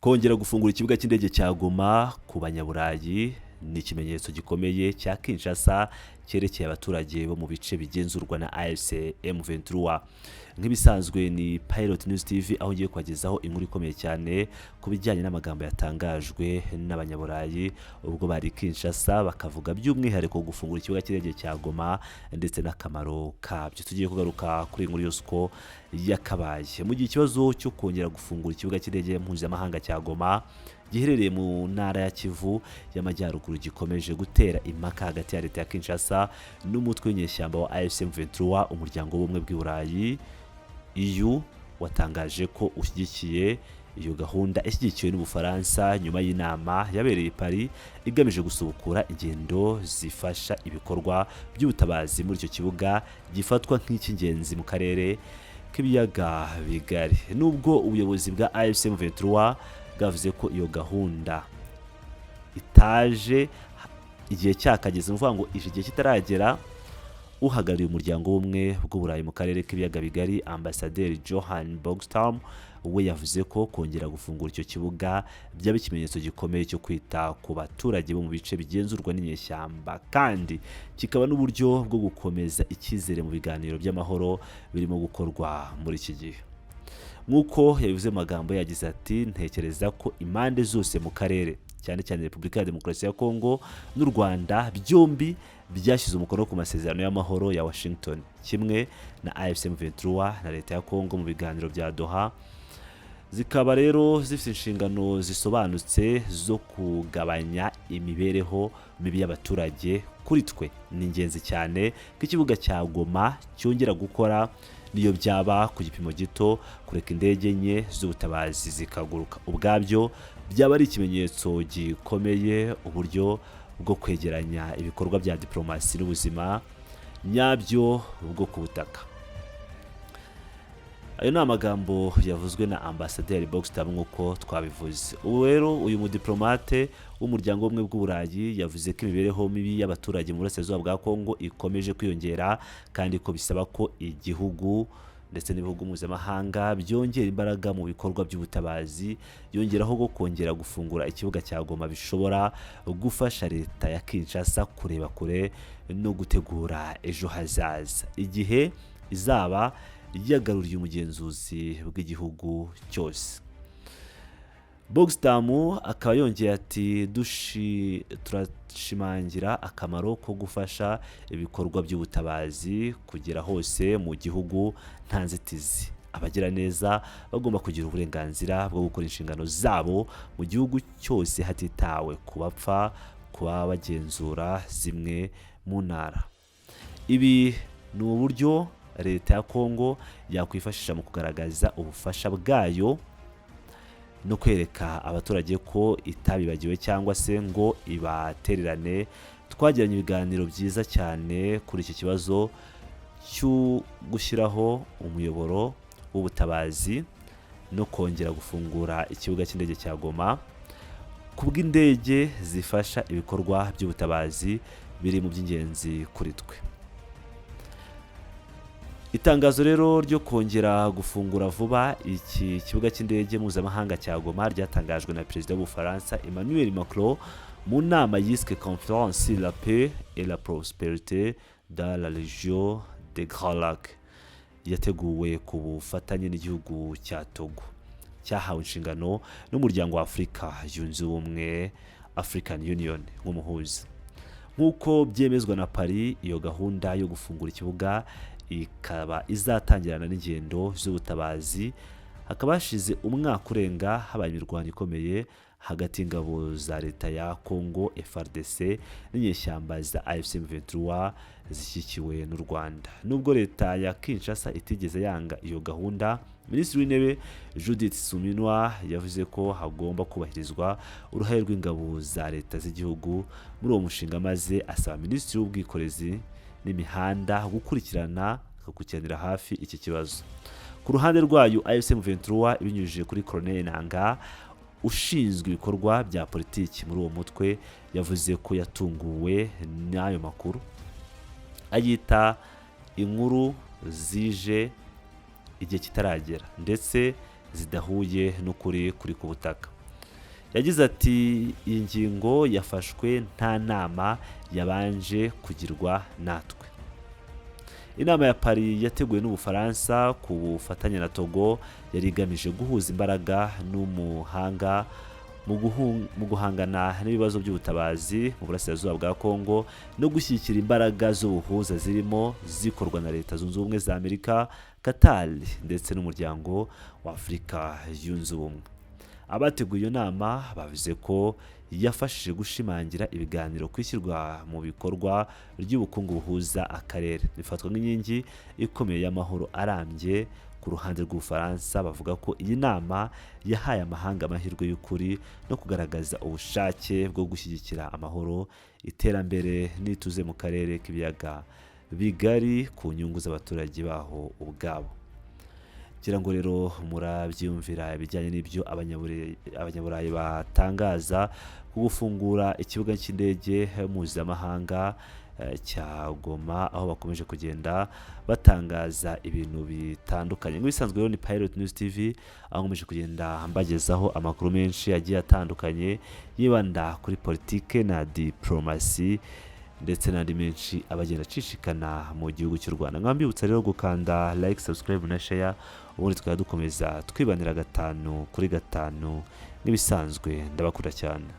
Kongera gufungura ikibuga cy'indege cya Goma ku Banyaburayi ni ikimenyetso gikomeye cya Kinshasa cyerekeye abaturage bo mu bice bigenzurwa na AFC M23. Nk'ibisanzwe ni Pilot News TV, aho ngiye kubagezaho inkuru ikomeye cyane ku bijyanye n'amagambo yatangajwe n'Abanyaburayi ubwo bari Kinshasa, bakavuga by'umwihariko gufungura ikibuga cy'indege cya Goma ndetse n'akamaro kabyo. Tugiye kugaruka kuri iyi nkuru yose uko yakabaye. Mu gihe ikibazo cyo kongera gufungura ikibuga cy'indege mpuzamahanga cya Goma giherereye mu ntara ya Kivu y'Amajyaruguru gikomeje gutera impaka hagati ya leta ya Kinshasa n'umutwe w'inyeshyamba wa AFC M23, Umuryango w'Ubumwe bw'i Burayi, EU, watangaje ko ushyigikiye iyo gahunda ishyigikiwe n'Ubufaransa nyuma y'inama yabereye i Paris igamije gusubukura ingendo zifasha ibikorwa by'ubutabazi muri icyo kibuga gifatwa nk'icy'ingenzi mu karere k'Ibiyaga Bigari. Nubwo ubuyobozi bwa AFC M23 bwavuze ko iyo gahunda itaje igihe cyakageze, ni ukuvuga ngo ije igihe kitaragera, uhagarariye Umuryango w'Ubumwe bw'Uburayi mu karere k'Ibiyaga Bigari, Ambasaderi Johan Borgstam, we yavuze ko kongera gufungura icyo kibuga byaba ikimenyetso gikomeye cyo kwita ku baturage bo mu bice bigenzurwa n'inyeshyamba, kandi kikaba n'uburyo bwo gukomeza icyizere mu biganiro by'amahoro birimo gukorwa muri iki gihe. Nk'uko yabivuze mu magambo, yagize ati: "Ntekereza ko impande zose mu karere, cyane cyane Repubulika ya Demokarasi ya Kongo n'u Rwanda, byombi byashyize umukono ku masezerano y'amahoro ya Washington, kimwe na AFC M23 na leta ya Kongo mu biganiro bya Doha, zikaba rero zifite inshingano zisobanutse zo kugabanya imibereho mibi y'abaturage. Kuri twe ni ingenzi cyane ko ikibuga cya Goma cyongera gukora, niyo byaba ku gipimo gito. Kureka indege enye z'ubutabazi zikaguruka ubwabyo byaba ari ikimenyetso gikomeye, uburyo bwo kwegeranya ibikorwa bya diplomasi n'ubuzima nyabyo bwo ku butaka." Ayo ni amagambo yavuzwe na Ambasaderi Borgstam nk'uko twabivuze. Ubu rero uyu mudiplomate w'Umuryango w'Ubumwe bw'Uburayi yavuze ko imibereho mibi y'abaturage mu burasirazuba bwa Kongo ikomeje kwiyongera, kandi ko bisaba ko igihugu ndetse n'ibihugu mpuzamahanga byongera imbaraga mu bikorwa by'ubutabazi. Yongeraho ko kongera gufungura ikibuga cya Goma bishobora gufasha leta ya Kinshasa kureba kure no gutegura ejo hazaza, igihe izaba yagaruriye umugenzuzi bw'igihugu cyose. Borgstam akaba yongeye ati: "Turashimangira akamaro ko gufasha ibikorwa by'ubutabazi kugera hose mu gihugu nta nzitizi. Abagiraneza bagomba kugira uburenganzira bwo gukora inshingano zabo mu gihugu cyose, hatitawe ku bapfa kuba bagenzura zimwe mu ntara. Ibi ni uburyo leta ya Kongo yakwifashisha mu kugaragaza ubufasha bwayo no kwereka abaturage ko itabibagiwe cyangwa se ngo ibatererane. Twagiranye ibiganiro byiza cyane kuri iki kibazo cyo gushyiraho umuyoboro w'ubutabazi no kongera gufungura ikibuga cy'indege cya Goma ku bw'indege zifasha ibikorwa by'ubutabazi, biri mu by'ingenzi kuri twe." Itangazo rero ryo kongera gufungura vuba iki kibuga cy'indege mpuzamahanga cya Goma ryatangajwe na Perezida w'Ubufaransa Emmanuel Macron mu nama yiswe "Conférence sur la paix et la prospérité dans la région des Grands Lacs", yateguwe ku bufatanye n'igihugu cya Togo cyahawe inshingano n'Umuryango wa Afurika Yunze Ubumwe, African Union, nk'umuhuza. Nk'uko byemezwa na Paris, iyo gahunda yo gufungura ikibuga ikaba izatangirana n'ingendo z'ubutabazi. Hakaba hashize umwaka urenga habaye imirwano ikomeye hagati y'ingabo za leta ya Congo, FARDC, n'inyeshyamba za AFC M23 zishyigikiwe n'u Rwanda. Nubwo leta ya Kinshasa itigeze yanga iyo gahunda, Minisitiri w'Intebe Judith Suminwa yavuze ko hagomba kubahirizwa uruhare rw'ingabo za leta z'igihugu muri uwo mushinga, maze asaba Minisitiri w'Ubwikorezi n'Imihanda gukurikirana, agakurikiranira hafi iki kibazo. Ku ruhande rwayo, AFC M23 ibinyujije kuri Corneille Nanga ushinzwe ibikorwa bya politiki muri uwo mutwe, yavuze ko yatunguwe n'ayo makuru, ayita inkuru zije igihe kitaragera ndetse zidahuye n'ukuri kuri ku butaka. Yagize ati: "Iyi ngingo yafashwe nta nama yabanje kugirwa natwe." Inama ya Paris yateguwe n'Ubufaransa ku bufatanye na Togo yari igamije guhuza imbaraga n'umuhanga mu guhangana n'ibibazo by'ubutabazi mu burasirazuba bwa Kongo no gushyigikira imbaraga z'ubuhuza zirimo zikorwa na Leta Zunze Ubumwe za Amerika, Qatar ndetse n'Umuryango wa Afurika Yunze Ubumwe. Abateguye iyo nama bavuze ko yafashije gushimangira ibiganiro ku ishyirwa mu bikorwa ry'ubukungu buhuza akarere, bifatwa nk'inkingi ikomeye y'amahoro arambye. Ku ruhande rw'Ubufaransa, bavuga ko iyi nama yahaye amahanga amahirwe y'ukuri no kugaragaza ubushake bwo gushyigikira amahoro, iterambere n'ituze mu karere k'Ibiyaga Bigari ku nyungu z'abaturage baho ubwabo. Ngira ngo rero murabyiyumvira ibijyanye n'ibyo Abanyaburayi batangaza ku gufungura ikibuga cy'indege mpuzamahanga cya Goma, aho bakomeje kugenda batangaza ibintu bitandukanye. Nk'ibisanzwe rero, ni Pilot News TV, aho nkomeje kugenda mbagezaho amakuru menshi agiye atandukanye yibanda kuri politike na diporomasi ndetse n'andi menshi abagenda acicikana mu gihugu cy'u Rwanda. Mwambibutsa rero gukanda like, subscribe na share, ubundi tukaba dukomeza twibanira gatanu kuri gatanu. Nk'ibisanzwe, ndabakunda cyane.